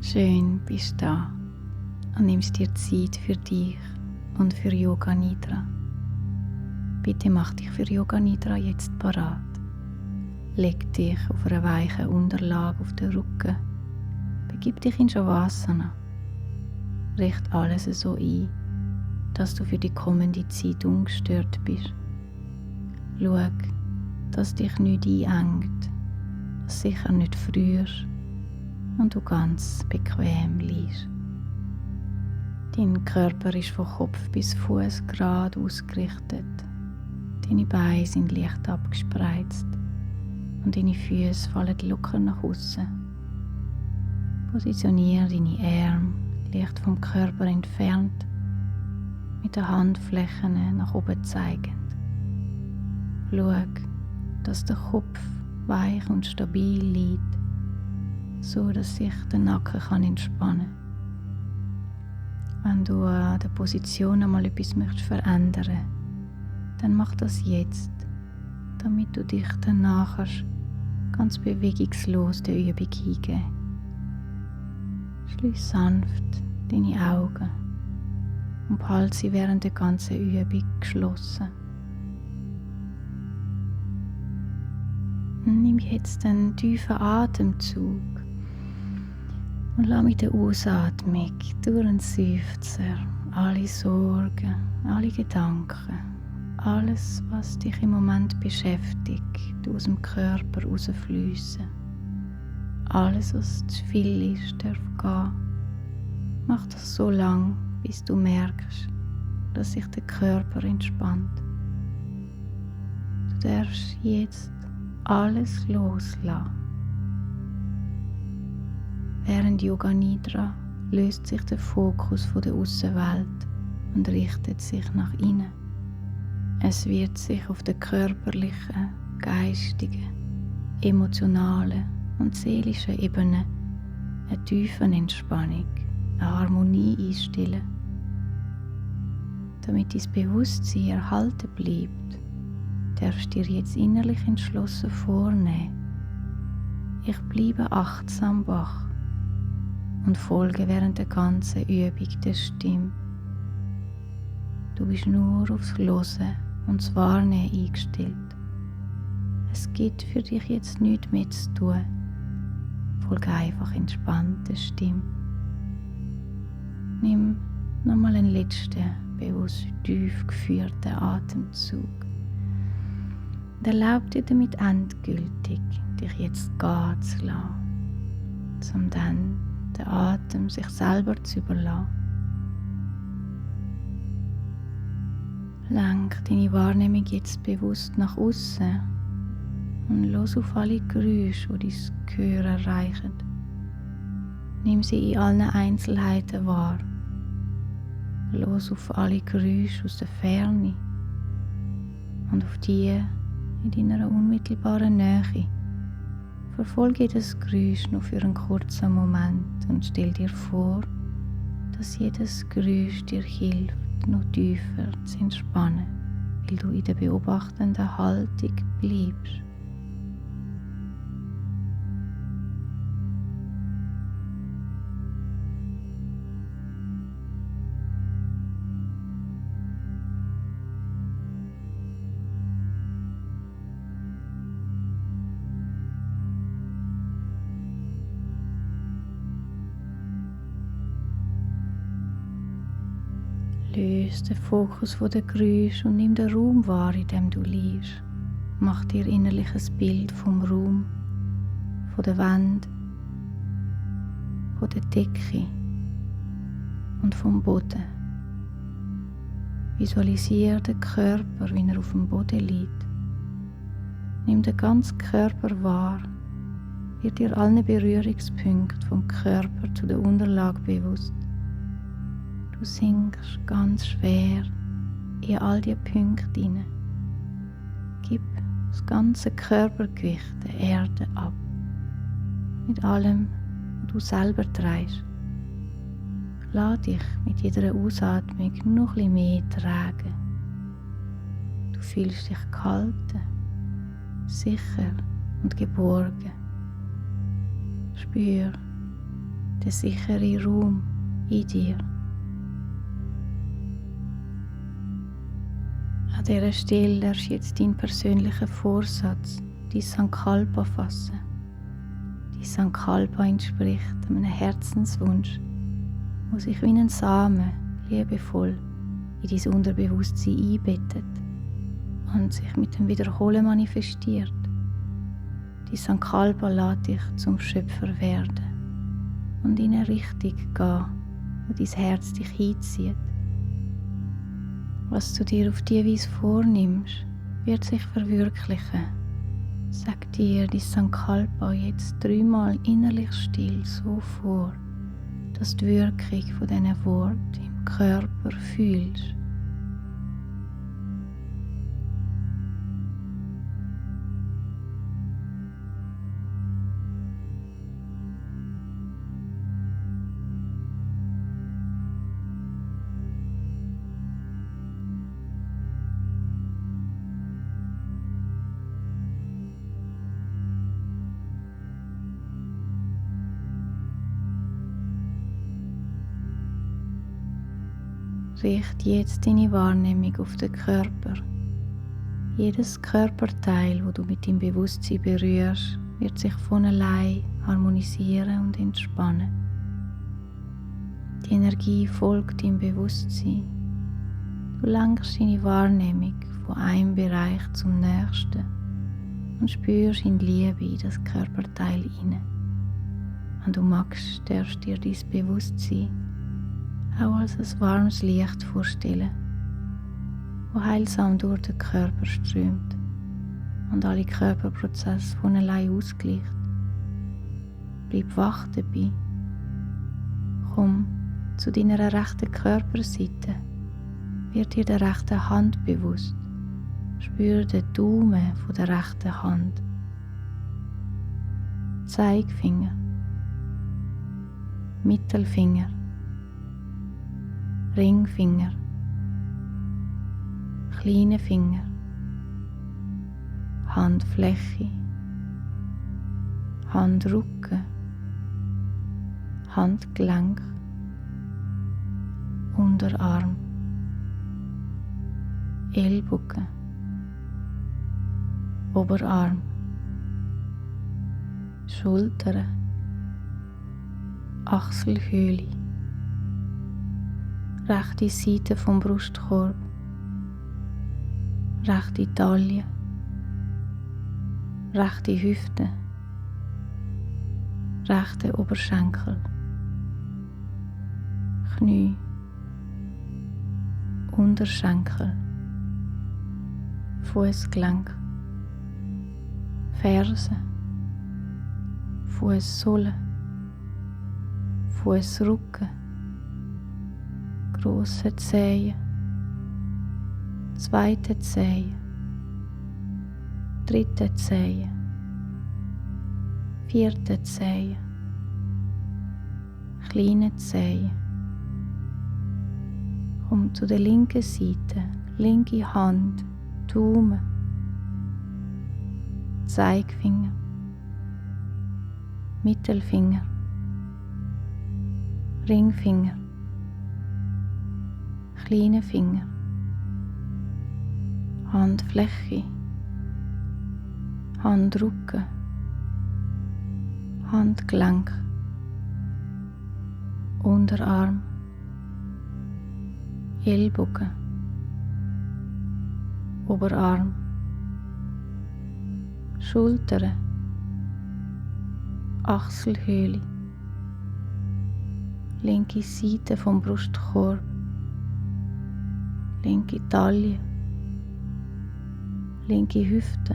Schön bist du da und nimmst dir Zeit für dich und für Yoga Nidra. Bitte mach dich für Yoga Nidra jetzt parat. Leg dich auf einer weichen Unterlage auf den Rücken. Begib dich in Shavasana. Richte alles so ein, dass du für die kommende Zeit ungestört bist. Schau, dass dich nichts einengt, dass sicher nicht frierst und du ganz bequem liegst. Dein Körper ist von Kopf bis Fuß gerade ausgerichtet. Deine Beine sind leicht abgespreizt und deine Füße fallen locker nach außen. Positioniere deine Arme leicht vom Körper entfernt, mit den Handflächen nach oben zeigend. Schau, dass der Kopf weich und stabil liegt, so dass sich der Nacken entspannen kann. Wenn du an der Position einmal etwas verändern möchtest, dann mach das jetzt, damit du dich dann nachher ganz bewegungslos der Übung hingeben. Schließ sanft deine Augen und behalte sie während der ganzen Übung geschlossen. Nimm jetzt einen tiefen Atemzug und lass mit der Ausatmung durch einen Seufzer alle Sorgen, alle Gedanken, alles, was dich im Moment beschäftigt, aus dem Körper rausfließen. Alles, was zu viel ist, darf gehen. Mach das so lang, bis du merkst, dass sich der Körper entspannt. Du darfst jetzt alles loslassen. Während Yoga Nidra löst sich der Fokus von der Aussenwelt und richtet sich nach innen. Es wird sich auf der körperlichen, geistigen, emotionalen und seelischen Ebene eine tiefe Entspannung, eine Harmonie einstellen. Damit dein Bewusstsein erhalten bleibt, darfst du dir jetzt innerlich entschlossen vornehmen: Ich bleibe achtsam wach und folge während der ganzen Übung der Stimme. Du bist nur aufs Hören und das Wahrnehmen eingestellt. Es gibt für dich jetzt nichts mehr zu tun. Folge einfach entspannt der Stimme. Nimm nochmal einen letzten, bewusst tief geführten Atemzug. Und erlaub dir damit endgültig, dich jetzt gehen zu lassen, um dann den Atem sich selber zu überlassen. Lenk deine Wahrnehmung jetzt bewusst nach außen und los auf alle Geräusche, die dein Gehör erreichen. Nimm sie in allen Einzelheiten wahr. Los auf alle Geräusche aus der Ferne und auf die in deiner unmittelbaren Nähe. Verfolge das Geräusch noch für einen kurzen Moment und stell dir vor, dass jedes Geräusch dir hilft, noch tiefer zu entspannen, weil du in der beobachtenden Haltung bleibst. Löse den Fokus von den Geräuschen und nimm den Raum wahr, in dem du liegst. Mach dir innerlich ein Bild vom Raum, von der Wand, von der Decke und vom Boden. Visualisiere den Körper, wie er auf dem Boden liegt. Nimm den ganzen Körper wahr, wird dir allen Berührungspunkten vom Körper zu der Unterlage bewusst. Du sinkst ganz schwer in all diese Punkte hinein. Gib das ganze Körpergewicht der Erde ab. Mit allem, was du selber trägst. Lass dich mit jeder Ausatmung noch ein bisschen mehr tragen. Du fühlst dich gehalten, sicher und geborgen. Spür den sicheren Raum in dir. An dieser Stelle darfst du jetzt deinen persönlichen Vorsatz, dein Sankalpa fassen. Dein Sankalpa entspricht einem Herzenswunsch, der sich wie ein Samen liebevoll in dein Unterbewusstsein einbettet und sich mit dem Wiederholen manifestiert. Dein Sankalpa lässt dich zum Schöpfer werden und in eine Richtung gehen, wo dein Herz dich hinzieht. Was du dir auf diese Weise vornimmst, wird sich verwirklichen. Sag dir dein Sankalpa jetzt 3-mal innerlich still so vor, dass du die Wirkung von diesen Worten im Körper fühlst. Richte jetzt deine Wahrnehmung auf den Körper. Jedes Körperteil, wo du mit deinem Bewusstsein berührst, wird sich von allein harmonisieren und entspannen. Die Energie folgt deinem Bewusstsein. Du lenkst deine Wahrnehmung von einem Bereich zum nächsten und spürst in Liebe in das Körperteil hinein. Wenn du magst, darfst du dir dein Bewusstsein auch als ein warmes Licht vorstellen, das heilsam durch den Körper strömt und alle Körperprozesse von allein ausgleicht. Bleib wach dabei. Komm zu deiner rechten Körperseite. Wird dir der rechten Hand bewusst. Spüre den Daumen von der rechten Hand. Zeigefinger. Mittelfinger. Ringfinger, kleine Finger, Handfläche, Handrücken, Handgelenk, Unterarm, Ellbogen, Oberarm, Schultern, Achselhöhle, rechte Seite vom Brustkorb, rechte Taille, rechte Hüfte, rechte Oberschenkel, Knie, Unterschenkel, Fußgelenk, Ferse, Fußsohle, Fußrücken, grosse Zehen, zweite Zehen, dritte Zehen, vierte Zehen, kleine Zehen. Komm zu der linken Seite, linke Hand, Daumen, Zeigefinger, Mittelfinger, Ringfinger, kleine Finger, Handfläche, Handrücken, Handgelenk, Unterarm, Ellbogen, Oberarm, Schultern, Achselhöhle, linke Seite vom Brustkorb, linke Taille, linke Hüfte,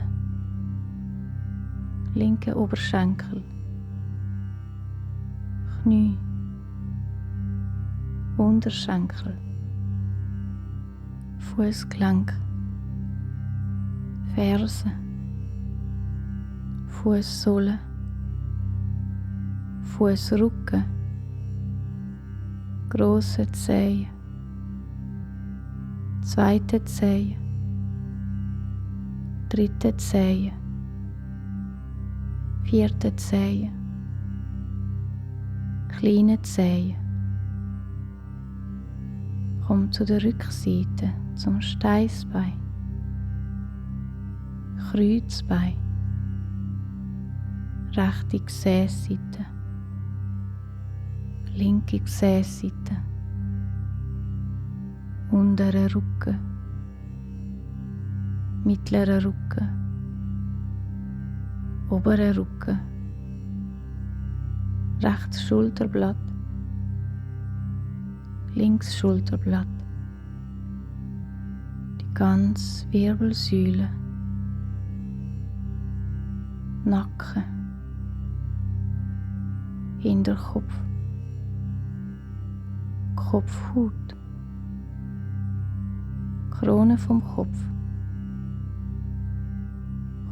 linke Oberschenkel, Knie, Unterschenkel, Fußgelenk, Ferse, Fußsohle, Fußrücken, grosse Zehen, zweite Zehe, dritte Zehe, vierte Zehe, kleinen Zehen. Komm zu der Rückseite, zum Steißbein, Kreuzbein, rechte Gesäßseite, linke Gesäßseite, unterer Rücken, mittlerer Rücken, oberer Rücken, rechtes Schulterblatt, links Schulterblatt, die ganze Wirbelsäule, Nacken, Hinterkopf, Kopfhaut, Krone vom Kopf.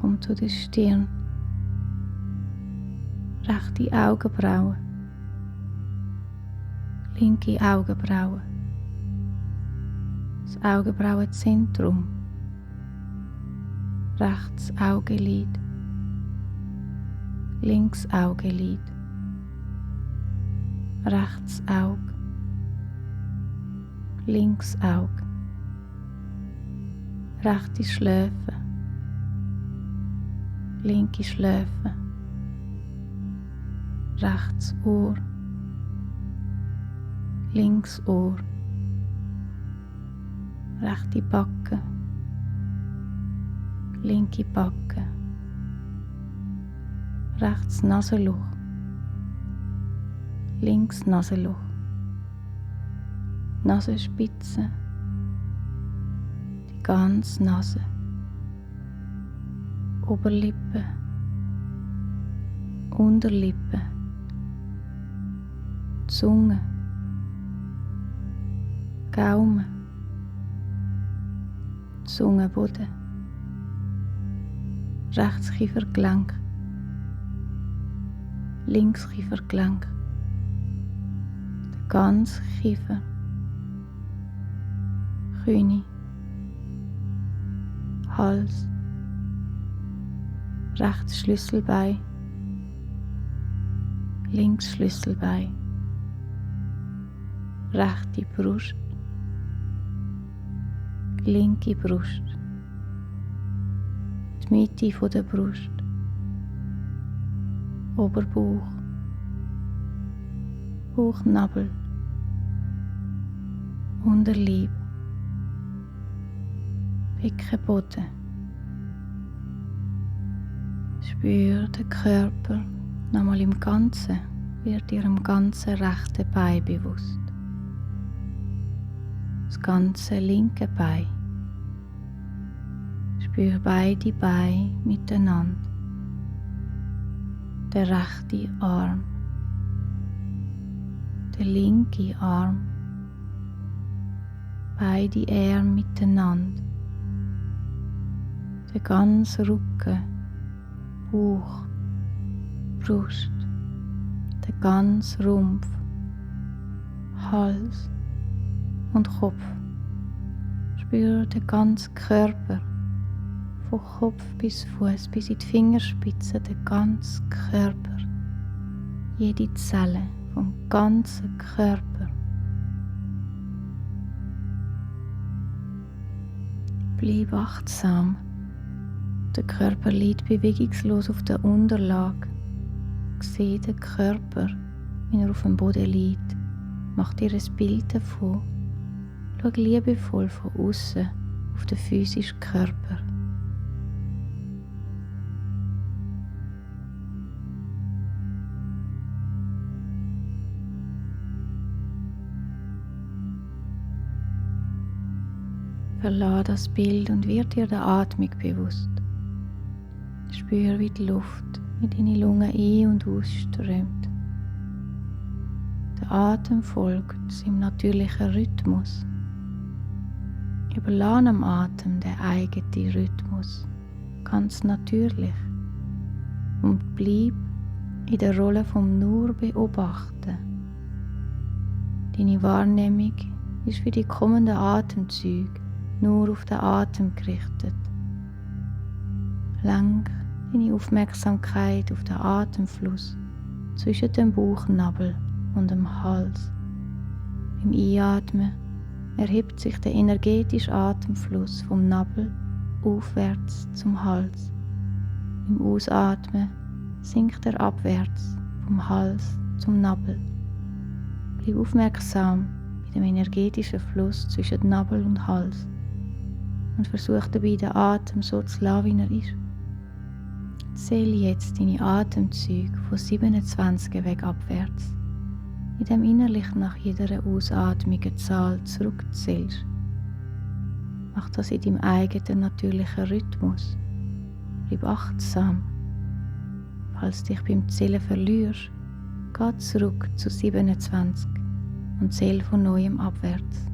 Komm zu der Stirn, rechte Augenbraue, linke Augenbraue, das Augenbrauenzentrum, rechts Augenlid, links Augenlid, rechts Auge, links Auge, rechte Schläfe, linke Schläfe, rechts Ohr, links Ohr, rechte Backe, linke Backe, rechts Nasenloch, links Nasenloch, Nasenspitze, die ganze Nase, Oberlippe, Unterlippe, Zunge, Gaumen, Zungenboden, rechts Kiefergelenk, links Kiefergelenk, der ganze Kiefer, Knie, Hals, rechts Schlüsselbein, links Schlüsselbein, rechte Brust, linke Brust, die Mitte der Brust, Oberbauch, Bauchnabel, Unterleib, Beckenboden. Spür den Körper nochmal im Ganzen, wird dir im ganzen rechten Bein bewusst. Das ganze linke Bein. Spür beide Beine miteinander. Der rechte Arm, der linke Arm, beide Arme miteinander. Der ganze Rücken, Bauch, Brust, der ganze Rumpf, Hals und Kopf. Spür den ganzen Körper, von Kopf bis Fuß, bis in die Fingerspitzen, den ganzen Körper, jede Zelle vom ganzen Körper. Bleib achtsam. Der Körper liegt bewegungslos auf der Unterlage. Sieh den Körper, wie er auf dem Boden liegt. Mach dir ein Bild davon. Schau liebevoll von außen auf den physischen Körper. Verlass das Bild und wird dir der Atmung bewusst. Spür, wie die Luft mit deinen Lungen ein- und ausströmt. Der Atem folgt seinem natürlichen Rhythmus. Überlass dem Atem den eigenen Rhythmus, ganz natürlich. Und bleib in der Rolle vom nur Beobachten. Deine Wahrnehmung ist für die kommenden Atemzüge nur auf den Atem gerichtet. Lenk deine Aufmerksamkeit auf den Atemfluss zwischen dem Bauchnabel und dem Hals. Beim Einatmen erhebt sich der energetische Atemfluss vom Nabel aufwärts zum Hals. Beim Ausatmen sinkt er abwärts vom Hals zum Nabel. Bleib aufmerksam bei dem energetischen Fluss zwischen Nabel und Hals und versuch dabei den Atem so zu lassen, wie er ist. Zähle jetzt deine Atemzüge von 27 weg abwärts, indem innerlich nach jeder Ausatmung eine Zahl zurückzählst. Mach das in deinem eigenen natürlichen Rhythmus. Bleib achtsam. Falls du dich beim Zählen verlierst, geh zurück zu 27 und zähl von neuem abwärts.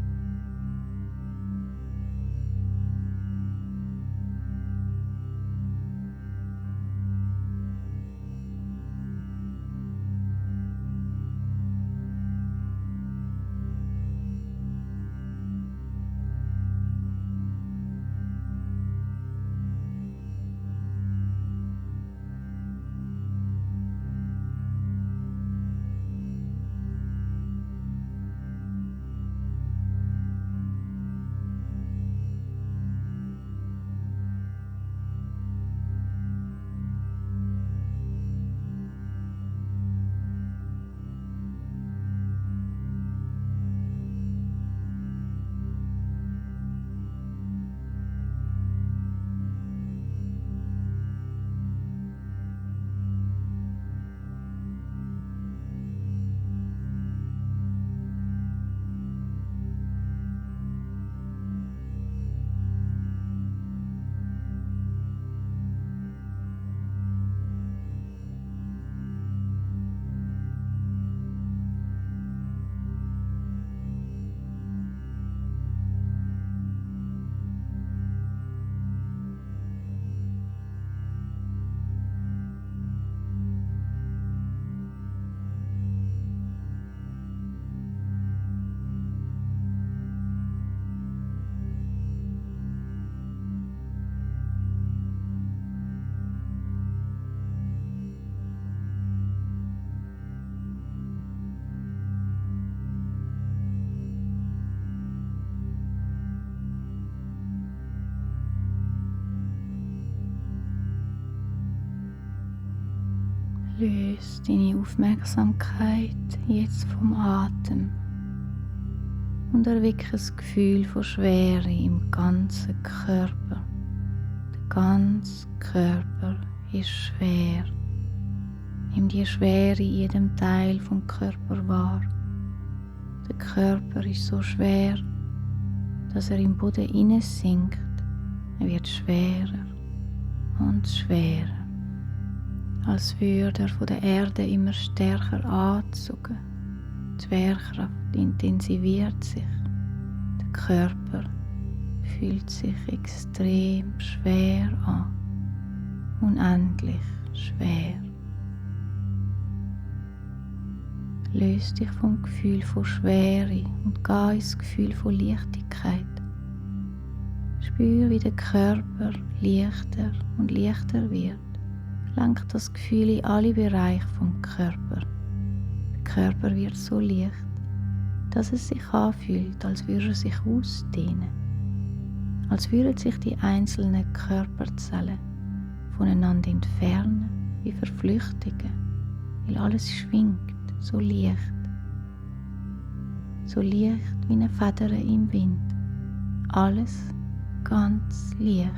Löse deine Aufmerksamkeit jetzt vom Atem und erwecke ein Gefühl von Schwere im ganzen Körper. Der ganze Körper ist schwer. Nimm die Schwere in jedem Teil vom Körper wahr. Der Körper ist so schwer, dass er im Boden hineinsinkt. Er wird schwerer und schwerer, als würde er von der Erde immer stärker angezogen. Die Schwerkraft intensiviert sich. Der Körper fühlt sich extrem schwer an, unendlich schwer. Löse dich vom Gefühl von Schwere und geh ins Gefühl von Leichtigkeit. Spür, wie der Körper leichter und leichter wird. Lenk das Gefühl in alle Bereiche vom Körper. Der Körper wird so leicht, dass es sich anfühlt, als würde er sich ausdehnen. Als würden sich die einzelnen Körperzellen voneinander entfernen, wie verflüchtigen, weil alles schwingt, so leicht wie eine Feder im Wind. Alles ganz leicht.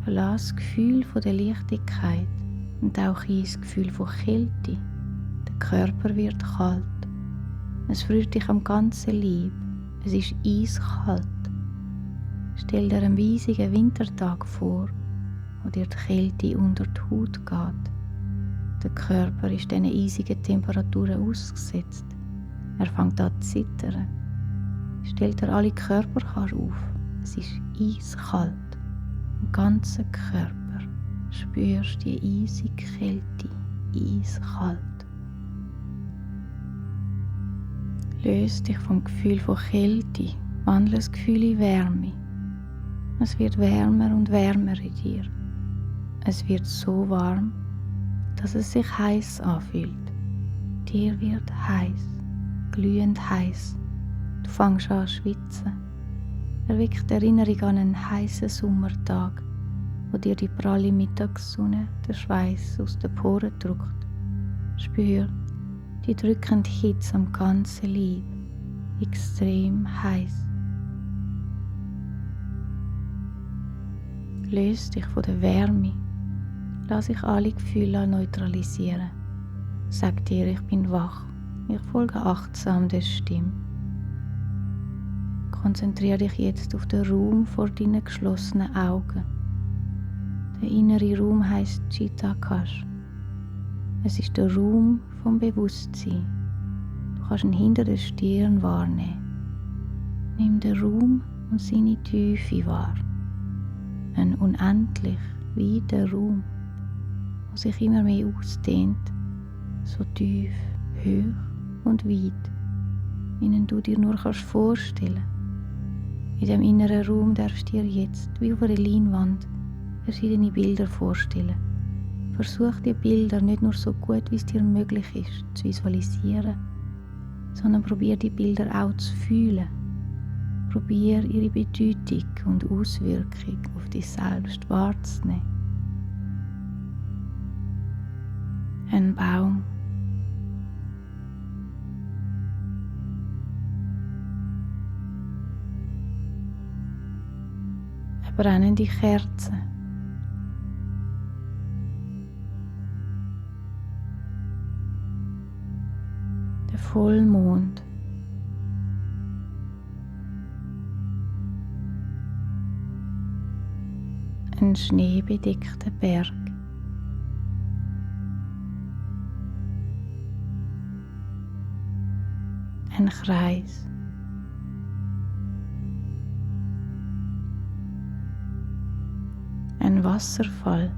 Verlass das Gefühl von der Leichtigkeit und auch ins Gefühl von Kälte. Der Körper wird kalt. Es friert dich am ganzen Leib. Es ist eiskalt. Stell dir einen weisigen Wintertag vor, wo dir die Kälte unter die Haut geht. Der Körper ist diesen eisigen Temperaturen ausgesetzt. Er fängt an zu zittern. Stell dir alle Körperhaare auf. Es ist eiskalt. Im ganzen Körper spürst du die eisige Kälte, eiskalt. Löse dich vom Gefühl von Kälte, wandle das Gefühl in Wärme. Es wird wärmer und wärmer in dir. Es wird so warm, dass es sich heiß anfühlt. Dir wird heiß, glühend heiß. Du fängst an zu schwitzen. Erweckt die Erinnerung an einen heißen Sommertag, wo dir die pralle Mittagssonne den Schweiß aus den Poren drückt. Spür die drückende Hitze am ganzen Leib, extrem heiß. Löse dich von der Wärme, lass dich alle Gefühle neutralisieren. Sag dir, ich bin wach, ich folge achtsam der Stimme. Konzentriere dich jetzt auf den Raum vor deinen geschlossenen Augen. Der innere Raum heisst Chittakash. Es ist der Raum vom Bewusstsein. Du kannst ihn hinter der Stirn wahrnehmen. Nimm den Raum und seine Tiefe wahr. Ein unendlich weiter Raum, der sich immer mehr ausdehnt, so tief, hoch und weit, wie du dir nur vorstellen kannst. In diesem inneren Raum darfst du dir jetzt, wie auf einer Leinwand, verschiedene Bilder vorstellen. Versuch die Bilder nicht nur so gut, wie es dir möglich ist, zu visualisieren, sondern probier die Bilder auch zu fühlen. Probier ihre Bedeutung und Auswirkung auf dich selbst wahrzunehmen. Ein Baum. Eine brennende Kerze. Der Vollmond. Ein schneebedeckter Berg. Ein Kreis. Ein Wasserfall.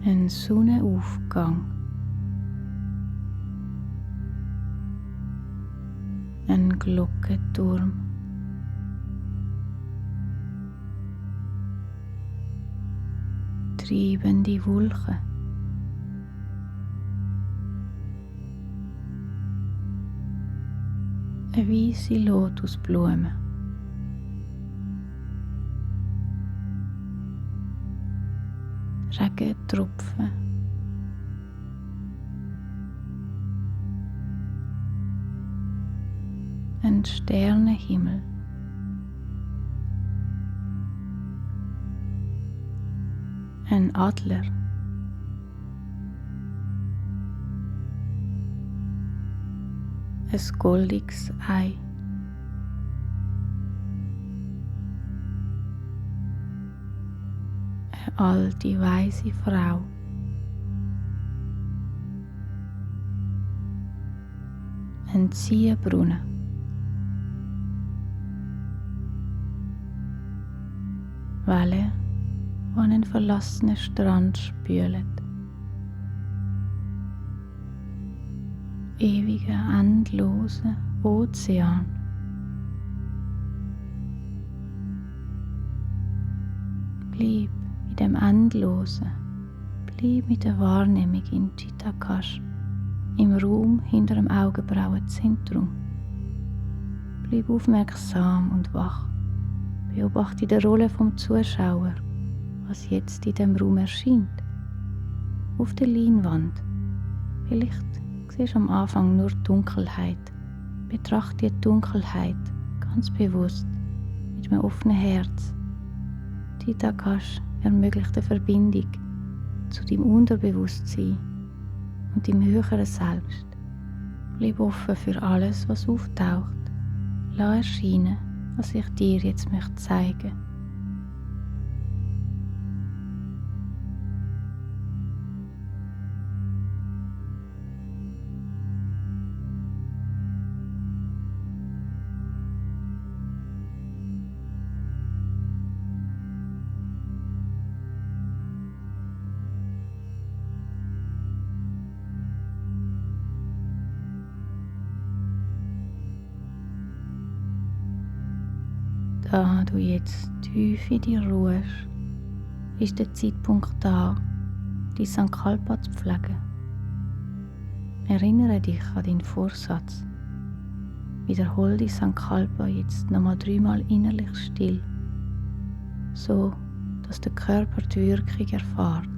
Ein Sonnenaufgang. Ein Glockenturm. Treibende Wolken. Eine weisse Lotusblume. Regentropfen. Ein Sternenhimmel. Ein Adler. Ein goldiges Ei. Eine alte, weise Frau. Ein Ziehbrunnen. Wellen, die an einen verlassenen Strand spülen. Ewiger, endloser Ozean. Bleib in dem Endlosen. Bleib mit der Wahrnehmung in Chittakash, im Raum hinter dem Augenbrauenzentrum. Bleib aufmerksam und wach. Beobachte die Rolle vom Zuschauer, was jetzt in dem Raum erscheint. Auf der Leinwand. Vielleicht siehst du am Anfang nur Dunkelheit. Betrachte die Dunkelheit ganz bewusst mit einem offenen Herz. Chittakash ermöglicht eine Verbindung zu deinem Unterbewusstsein und deinem höheren Selbst. Bleib offen für alles, was auftaucht. Lass erscheinen, was ich dir jetzt zeigen möchte. Da du jetzt tief in dir ruhst, ist der Zeitpunkt da, dein Sankalpa zu pflegen. Erinnere dich an deinen Vorsatz. Wiederhole dein Sankalpa jetzt nochmal 3-mal innerlich still, so dass der Körper die Wirkung erfährt.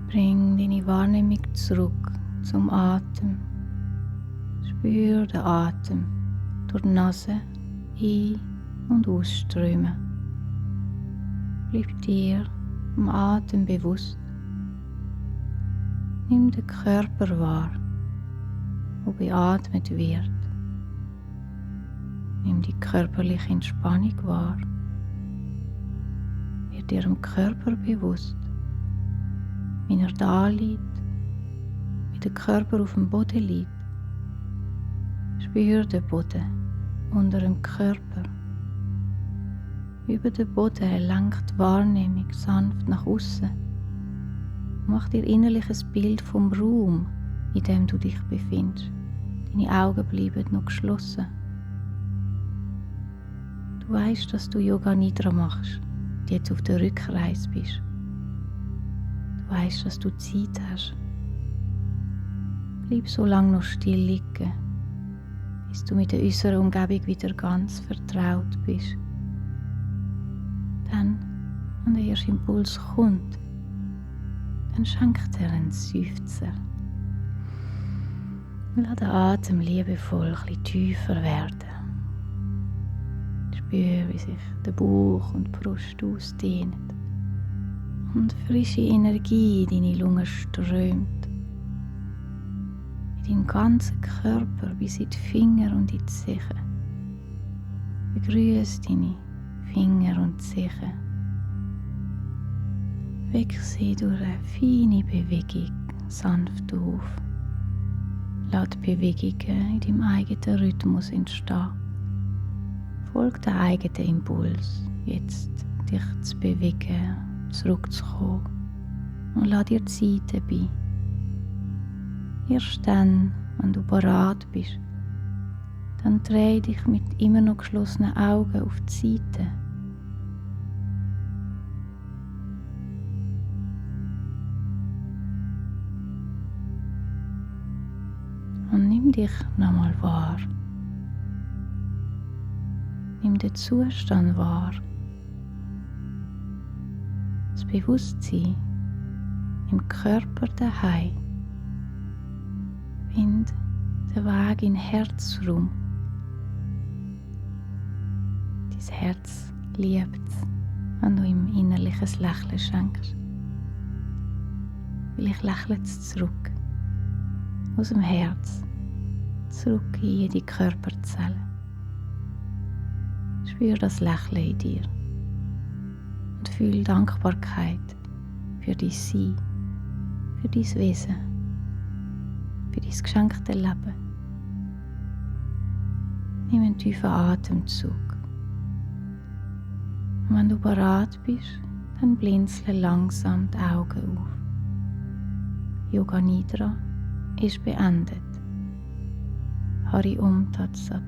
Bring deine Wahrnehmung zurück zum Atem. Spür den Atem durch die Nase ein- und ausströmen. Bleib dir am Atem bewusst. Nimm den Körper wahr, der beatmet wird. Nimm die körperliche Entspannung wahr. Wird dir am Körper bewusst, wie er da liegt, wie der Körper auf dem Boden liegt. Spür den Boden unter dem Körper. Über den Boden lenkt die Wahrnehmung sanft nach außen. Mach dir innerlich ein Bild vom Raum, in dem du dich befindest. Deine Augen bleiben noch geschlossen. Du weißt, dass du Yoga Nidra machst und jetzt auf der Rückreise bist. Du weißt, dass du Zeit hast. Bleib so lange noch still liegen, bis du mit der äußeren Umgebung wieder ganz vertraut bist. Dann, wenn der erste Impuls kommt, dann schenkt er einen Seufzer. Lass den Atem liebevoll ein bisschen tiefer werden. Spür, wie sich der Bauch und die Brust ausdehnen und frische Energie in deine Lungen strömt. In deinen ganzen Körper bis in die Finger und in die Zehen. Begrüße deine Finger und Zehen. Weck sie durch eine feine Bewegung sanft auf. Lass die Bewegungen in deinem eigenen Rhythmus entstehen. Folge dem eigenen Impuls, jetzt dich zu bewegen, zurückzukommen und lass dir Zeit dabei. Erst dann, wenn du bereit bist, dann dreh dich mit immer noch geschlossenen Augen auf die Seite. Und nimm dich nochmal wahr. Nimm den Zustand wahr. Das Bewusstsein im Körper daheim. Find den Weg in den Herzraum. Dein Herz liebt es, wenn du ihm innerliches Lächeln schenkst. Vielleicht lächelt es zurück. Aus dem Herz, zurück in jede Körperzelle. Spür das Lächeln in dir und fühl Dankbarkeit für dein Sein, für dein Wesen, für dein geschenkte Leben. Nimm einen tiefen Atemzug. Und wenn du bereit bist, dann blinzle langsam die Augen auf. Yoga Nidra ist beendet. Hari Om Tat Sat.